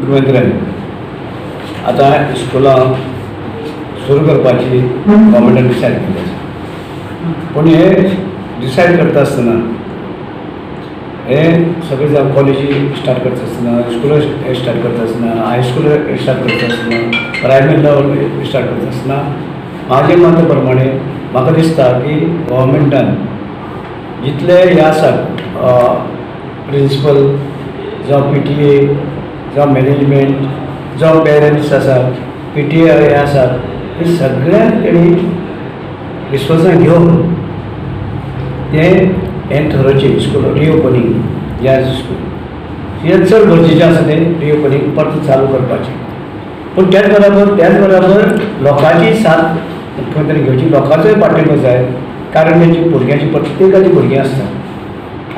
मुख्यमंत्र्यान आतां स्कुलां सुरू करपाची गव्हर्मेंटान डिसायड केल्लें आसा. पूण हे डिसायड करता आसतना हे सगळे जावं कॉलेजी स्टार्ट करता आसतना, स्कुलां स्टार्ट करता आसतना, हायस्कूल स्टार्ट करता आसतना, प्रायमरी लेवल स्टार्ट करता आसतना, म्हाजे मता प्रमाणे म्हाका दिसता की गव्हर्मेंटान जितले हे आसा, प्रिंसिपल जावं पीटीए जावं मॅनेजमेंट जावं पेरंट्स आसात, पीटीए हे आसात, हे सगळ्यांक तेणी विश्वासान घेवन तें हें थरोवचें. स्कूल रिओपनींग जें आसा, स्कूल हें चड गरजेचें आसा, तें रिओपनींग परत चालू करपाचें. पूण त्याच बराबर लोकांची साथ मुख्यमंत्र्यांनी घेवची, लोकांचोय पाठिंबो जाय, कारण तेंची भुरग्यांची, प्रत्येकाची भुरगीं आसता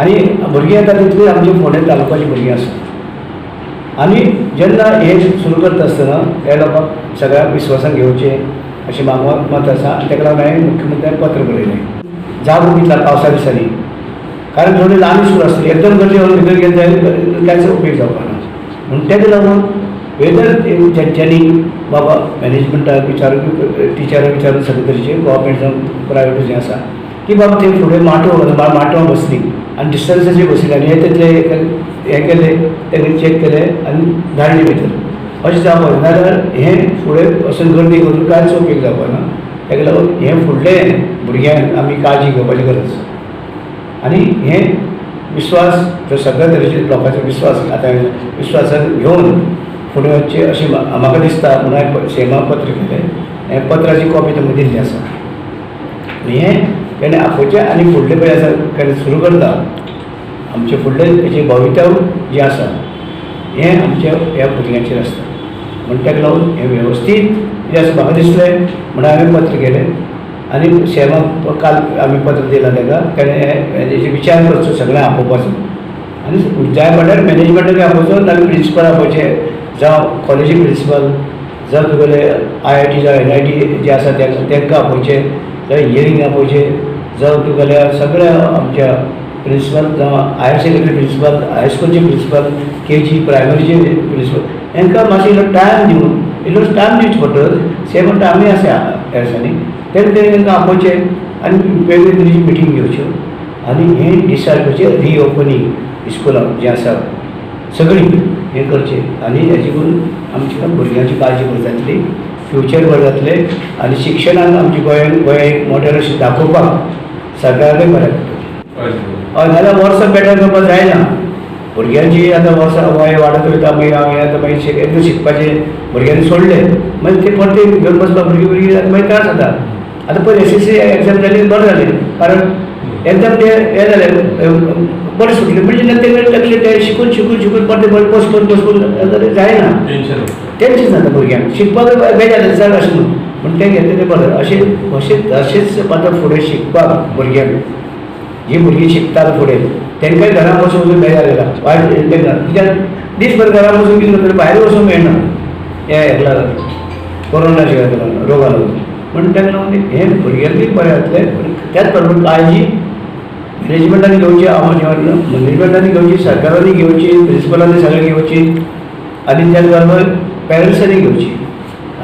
आनी भुरगीं येता तितलीं आमची फोंडें तालुकाची भुरगीं आसता. आनी जेन्ना हें सुरू करता आसतना ह्या लोकांक सगळ्यांक विस्वासान घेवचें अशें म्हाका मत आसा. आनी ताका लागून हांवें मुख्यमंत्र्याक पत्र बरयलें. जागो कितला पावसा दिसांनी, कारण थोडी ल्हान स्कूल आसतली, एकदम गर्दी जावन भितर गेले जाल्यार कांयच उपयोग जावपा ना. म्हूण ताका लागून वेदर तेंच्यांनी बाबा मॅनेजमेंटाक विचारून, टिचराक विचारून, सगळे तरेचे गव्हर्मेंट जावं प्रायवेट जें आसा की बाबा ते फुडें माटव माटवां बसली आनी डिस्टन्साचेर बसली आनी हे तेतले हें केलें, तेका चॅक केलें आनी धाडली भितर, अशें जावपाक जाय. नाजाल्यार हें फुडें वचून गर्दी करून कांयच उपयोग जावपा ना. ताका लागून हें फुडलें भुरग्यांक आमी काळजी घेवपाची गरज आसा. आनी हें विस्वास जो सगळ्या तरेचे लोकांचो विस्वास आतां विस्वासान घेवन फुडें वचचें अशें म्हाका दिसता. म्हणून हांवें सीएमाक पत्र केलें. हें पत्राची कॉपी तुमकां दिल्ली आसा. आनी हें तेणें आपोवचें आनी फुडलें पळय आसा केन्ना सुरू करता, आमचें फुडलें तेजें भवितव्य जें आसा हें आमच्या ह्या भुरग्यांचेर आसता. म्हण ताका लागून हें वेवस्थीत कितें आसा म्हाका दिसलें म्हणून हांवें पत्र केलें आनी सीएमाक काल आमी पत्र दिलां ताका. तेणें हेजेर विचार करचो, सगळें आपोवपाचो आनी जाय म्हणल्यार मॅनेजमेंटाक आपोवचो, नाल्यार प्रिंसिपल आपोवचे, जावं कॉलेजी प्रिंसिपल, जावं तुगेले आयआयटी जावं एनआयटी जे आसा तांकां आपोवचे, जावं इंजिनियरींग आपोवचे, जावं तुगेल्या सगळ्या आमच्या प्रिंसिपल, जावं हायर सेकंडरी प्रिंसिपल, हायस्कुलचे प्रिंसिपल, केजी प्रायमरीचे प्रिंसिपल, हांकां मातसो इल्लो टायम दिवन, इल्लो टायम दिवचो पडटलो. सेम म्हणटा आमी आसा ह्या दिसांनी तेन्ना तेणी तांकां आपोवचें आनी वेगळे तरेची मिटींग घेवच्यो आनी हें डिसायड करचें, रिओपनींग इस्कुलां जीं आसा सगळीं हें करचें. आनी हेजे करून आमच्या भुरग्यांची काळजी बरी जातली, फ्युचर बरें जातलें आनी शिक्षणान आमच्या गोंयान गोंय एक मॉडेल अशें दाखोवपाक सरकाराकय बऱ्याक पडटलें. हय, नाल्यार वर्सां बेटर करपाक जायना. भुरग्यांची आतां वर्सां वय वाडत वयता, मागीर हांव आतां मागीर एकदां शिकपाचें भुरग्यांनी सोडलें, मागीर ते परते घेवन बसपाक भुरगीं भुरगीं आतां मागीर त्रास जाता. आतां पळय एसएससी एग्जाम जाली, बरें जालें, कारण एकदम ते हें जालें, बरें सुटलें. म्हणजे तेंकां लक्ष ते शिकून शिकून शिकून परते बरें बसपून बसपून जाल्यार जायना. टेन्शन. टेन्शन जाता भुरग्यांक, शिकपाक बेजार जाता अशें म्हणून. म्हण तें घेतलें तें बरें. अशें अशें तशेंच आतां फुडें शिकपाक भुरग्यांक, जी भुरगीं शिकतात फुडें तांकांय घरा बसून वचून बेजार येता, वायट तांकां, कित्याक दीसभर घरा बसून कितें करतलें? भायर वचूंक मेळना हे हेका लागून, कोरोनाच्या हेका लागून, रोगा लागून. म्हण ताका लागून हें भुरग्यांकूय बरें जातलें. पूण त्याच बरोबर काळजी मॅनेजमेंटान घेवची, मॅनेजमेंटान घेवची, सरकारांनी घेवची, प्रिंसिपलांनी सगळें घेवची आनी त्याच बरोबर पेरंट्सांनी घेवची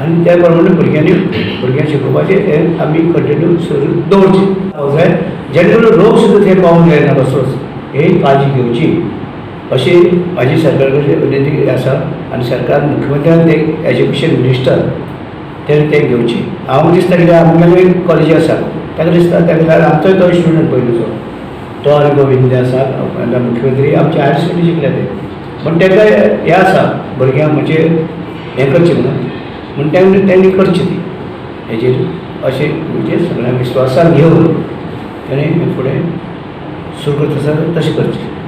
आनी त्या प्रमाणे भुरग्यांनी भुरग्यांक शिकोवपाचें हें आमी कंटिन्यू सुरू दवरचें जाय, जेणे करून रोग सुद्दां थंय पावूंक जायना कसोच, ही काळजी घेवची अशी म्हाजी सरकार कडेन विनंती आसा. आनी सरकार, मुख्यमंत्र्यान ते एज्युकेशन मिनिस्टर तेणें तें घेवचें. हांव दिसता कित्याक आमगेले कॉलेजी आसा, ताका दिसता ताका लागून आमचोय तो स्टुडंट पयलींचो तो आनी गोविंद आसा, मुख्यमंत्री आमचे हायर सेकंडरी शिकले ते, पण ताका हें आसा भुरग्यांक म्हणजे हें करचें म्हणून, म्हण तेणी तेणी करचें ती हेजेर अशें म्हणजे सगळ्यांक विस्वासान घेवन तेणें हें फुडें सुरू करता आसा तशें करचें.